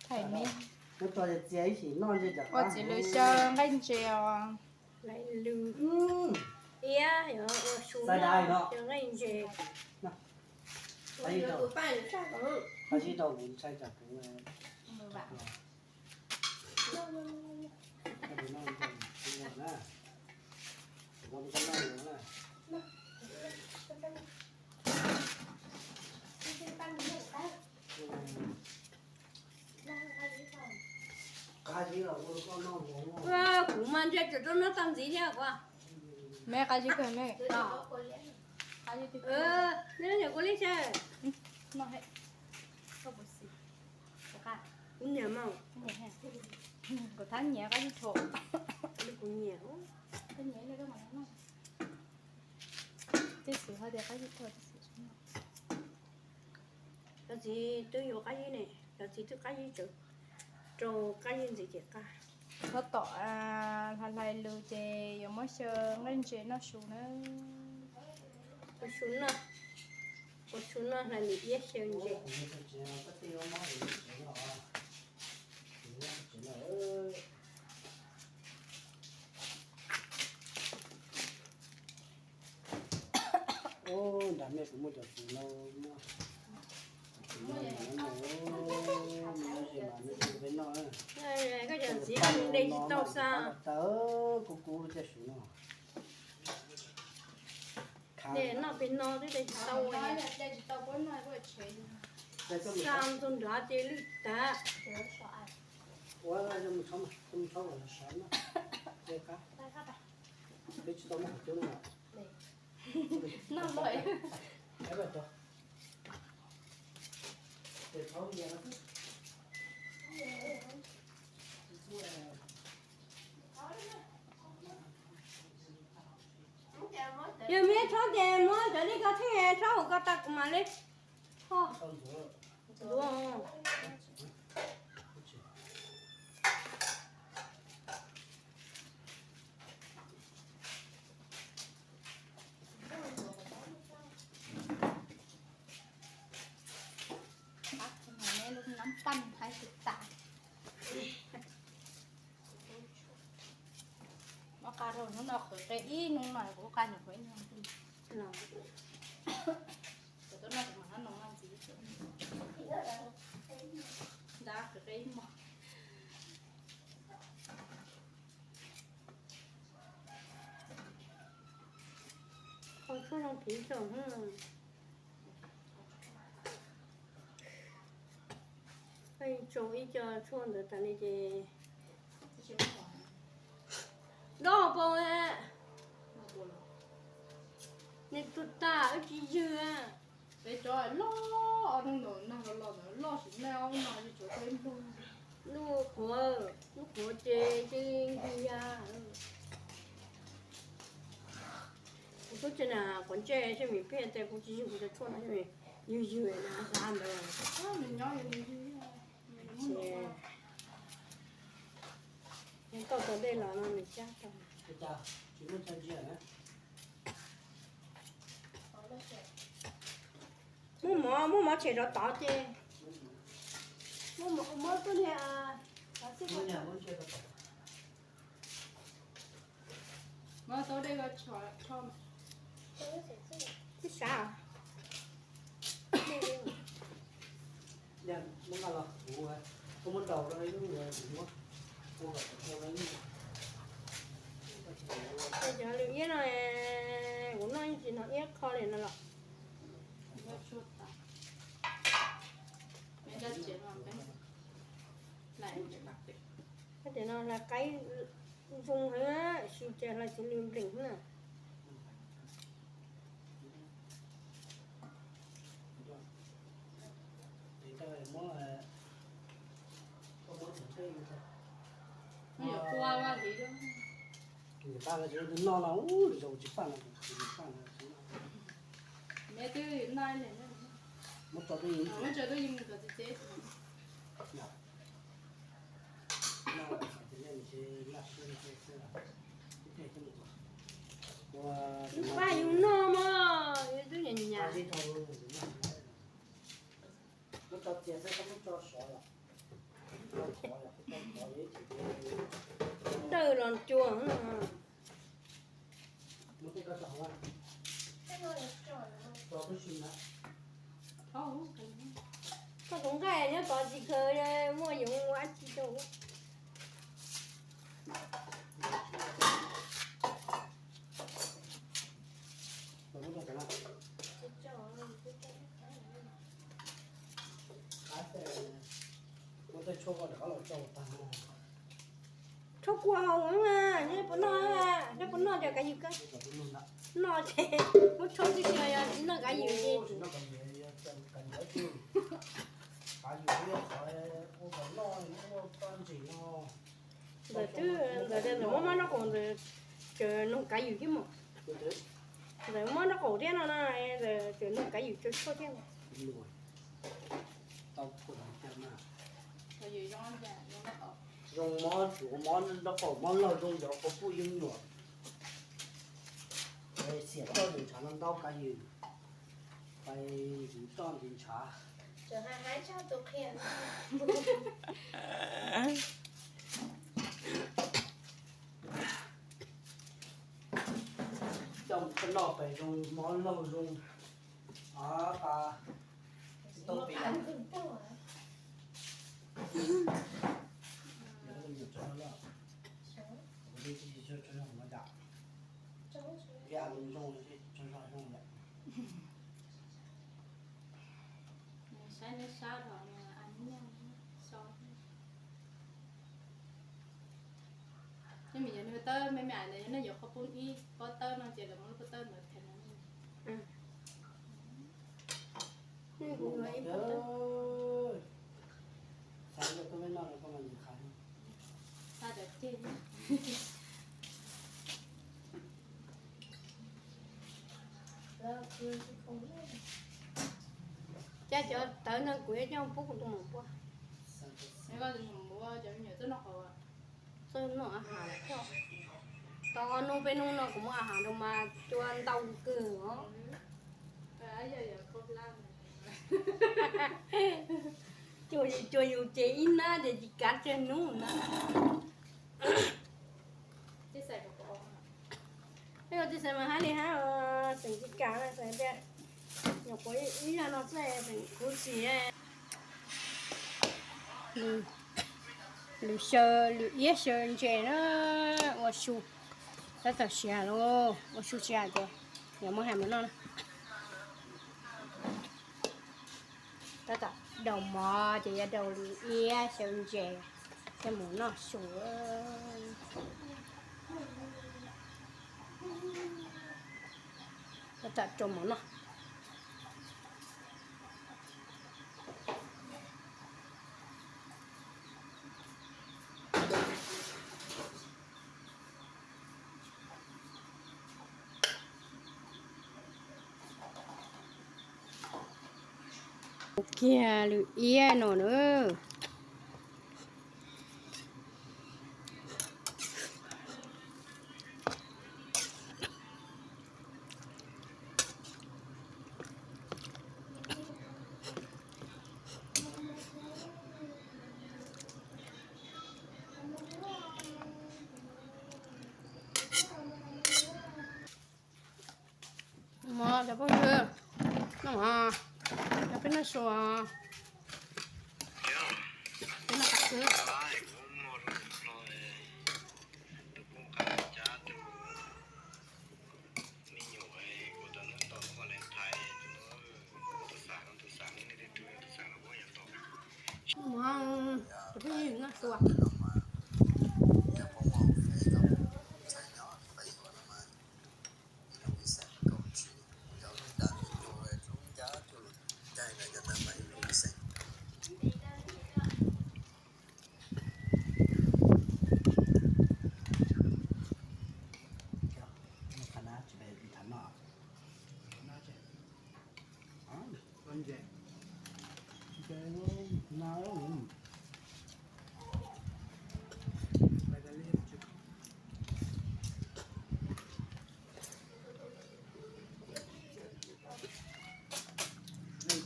Thaij me. Ua txiv lws xyaw nqaij ntses os. Lws iab, xyaw nqaij ntses. Kuv mas ntshai tsam rau noj tag ntxiv thiab kuv. Me qab zib kawg me. Nyob kuv li seb. Kuv nyiam mas. Kuv thab nyiam qab zib rhuav. Kuv nyiam. Tej xwm hais tias qab zib rhuav, tej xwm. Cov txiv twb yuav qab zib ne, cov txiv twb qab zib tsawv, rau qab zib ntxiv ces qab. Txhob tom, hlais hlais lus ces yuav muab xyaw nqaij ntses noj su na. Ua su noj, ua su noj hlais lus iab xyaw ntses. Nram mej kuv muaj cov txiv no, peb noj, koj cov txiv de tsis tau xa, kub kub tej su no. Noj pem no twb de tsis tau, xa tus nrad ces lwj tag. Ua mus tshov, mus tshov los sov na. Peb tsis tau muab qhov cub no. Yog me tshov ces muab cov dej ko thiaj tshov hauv ko tau kuv mam li tshov. Nab paj haib tas. Muab qa rau hnub no qhwv qe ib hnub no kuv qa nws qhwv ib hnub. Kuv tuaj noj kuv mam noj noo noj ntxiv. Ntab qhwv qe ib hmos. Qhov tshuaj zoo kiv tso. Tso ib co tshuaj ntawd tas li ces dob pau. Nws tuag tas wb tsis ywg. Peb cov loj, ob hnub ntawd nag los los ntawd loj sim neej ob no tsis tshuav peb nplog. Lub qhuav, lub qhuav ces cia li nkig ya. Kuv twb tsis na quav ntsej xyov vim peb tias kuv tsis ywg kuv cov tshuaj no, ywg ywg na xav ntawd. Tau tau dej los no nws cab tau. Muab mov, muab mov tshem rov tod ces muab mov, muab tuaj niag. Muab tau dej ko tso. Tib sab. Cov lwm iab no, kuv noj ib tsis no iab qho li no los. Koj tias no hlais qaib zoo heev, sis cas hlais txiv lws npleem na. Noj no, zoo tsis paj no, tsis paj no. Muab tso twb yeej. Vaj yus noj mog, yus twb nyam nyam. Muab tso txias xwb, koj muab tso sov los. Dawj los cua. Koj tus nqaij nyob tod tsis khaws, muaj yoov ua dab tsi rau. Tshuaj kua hau, neb puas noj, neb puas noj cov kav ywm koj? Noj ces muab tshuaj tib si, yog tsis noj kav ywm ces. Ntawm twb ntawm tias ntawm muab mab nraub qaum ntawd ces nug kav ywm thiab mas. Ntawm muab nraub qaum thiab no na, ntawm ces nug kav ywm tshuaj thiab. Zoo mob, mob nraub qaum mob laug zoo cov quas puj yeeb nyuam. Xiam toj ntawm ntshav no ntau kav ywm, pais ntxiv toj ntxiv ntshav. Coj mus noj pem zoo mob laug zoo. Tsis tau pem. Saib neb sab dhau, so. Neb me nyuam nws tawb me me ntawd yog neb yuav qhov poob ib pob tawb no ces lawv muab lub pob tawb ntawd them no. Cab cov tawv ntawd kuv yuav coj pub kuv tus muam npua. Txawj noj a has lawm thiab. Tau ob hnub peb hnub no kuv muab a has rau mas cua ntau kawg os. Cua, cua yus ces ib hnab ces tsis kav tsawg hnub na. Peb ua tib xav mas hab li hab, xeem tsis kam xav tias nyuam qhuav ib zag no xwb xeem khuv xim. Lwm xyaw, lwm iab xyaw ntses na, ua su, tab tom siav lauj, ua su siav ces yog muab hais mus noj na. Tab tom daus mov ces yuav daus lwm iab xyaw ntses coj mus noj su. Tab tom rau mov noj. Kiag lwm iab no na. Mov cov phooj ywg, noj mov, cov peb noj su, peb noj qab kwb. Noj mov, cov phooj ywg noj su.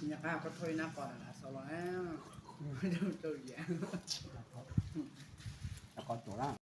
Nyuam qab koj thauj ib nab qos na, xav los rau yam. qhov tsuas na.